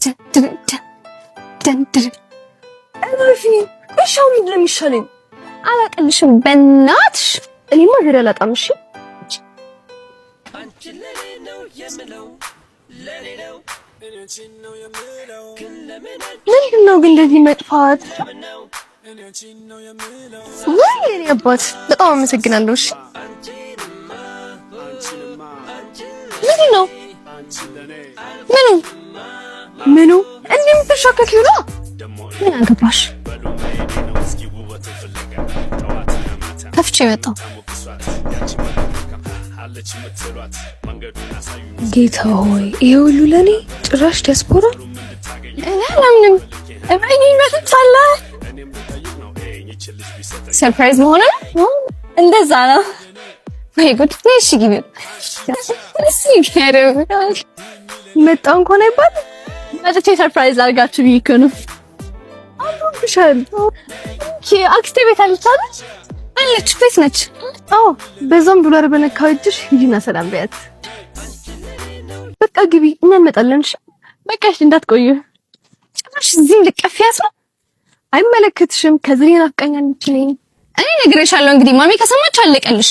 ደን እረፊ። እሺ አሁን ምንድን ነው የሚሻለኝ? አላቅልሽም በእናትሽ። እኔማ ዘዴ አላጣም። እሺ ምንድን ነው ግን እንደዚህ መጥፋት? ወይ የኔ አባት በጣም አመሰግናለሁ። እሺ ምንድን ነው ምኑ ምኑ እንዲህ የምትሻከኪው ነው? ምን አገባሽ? ከፍቼ መጣሁ። ጌታ ሆይ ይሄ ሁሉ ለኔ? ጭራሽ ዲያስፖራ። እኔ አላምንም። እመኚኝ መጥቻለሁ። Surprise መሆኑ ነው። እንደዛ ነው። ወይ ጉድ! ነይ እሺ ግቢ። እሺ ገርም መጣሁ እንኳን አይባልም። መጥቼ surprise አድርጋችሁ ብዬ እኮ ነው። አምሮብሻል። Okay፣ አክስቴ ቤት አለች አይደል? አለች፣ ቤት ነች። አዎ፣ በዛም ዶላር በነካው እጅሽ ሂጂና ሰላም በያት። በቃ ግቢ፣ እኛ እንመጣለን። እሺ በቃ እሺ፣ እንዳትቆዩ። ጭራሽ እዚህም ልቀፊያት ነው። አይመለከትሽም። ከዚህ ናፍቃኛለች። እኔ እነግርሻለሁ እንግዲህ ማሚ ከሰማች አለቀልሽ።